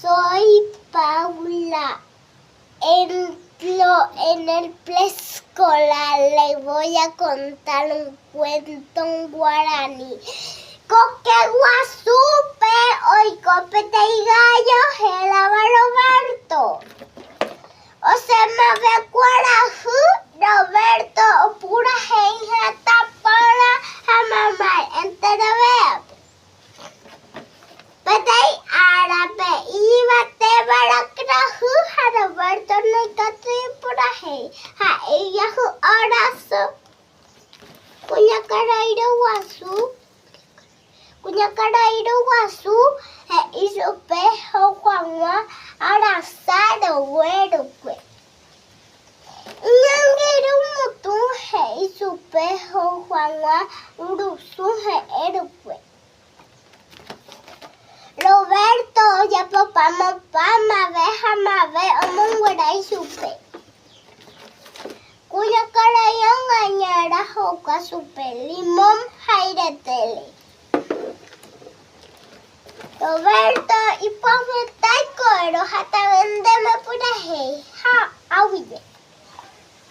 Soy Paula. Entro en el preescolar. Le voy a contar un cuento en guaraní. Koke guasúpe oiko peteĩ gallo hérava Roberto. Osẽmave kuarahy, Roberto opurahéi hatã porã ha mamá enterovéape. Peteĩ árape ijyvatéva rakrahy ha Roberto ndaikatúi opurahéi, ha'e ijahy'o rasy. Kuñakarai ryguasu Kuñakarai ryguasu he'i chupe ho'u hag̃ua arasa rogue rokue. Iñangirũ mutũ he'i chupe ho'u hag̃ua urusu he'ẽ rokue. Roberto ojapopa mopa mave ha mave omonguera ichupe. Kuñakarai ongañára ho'uka chupe limón ha iretére. Roberto ipyahũ.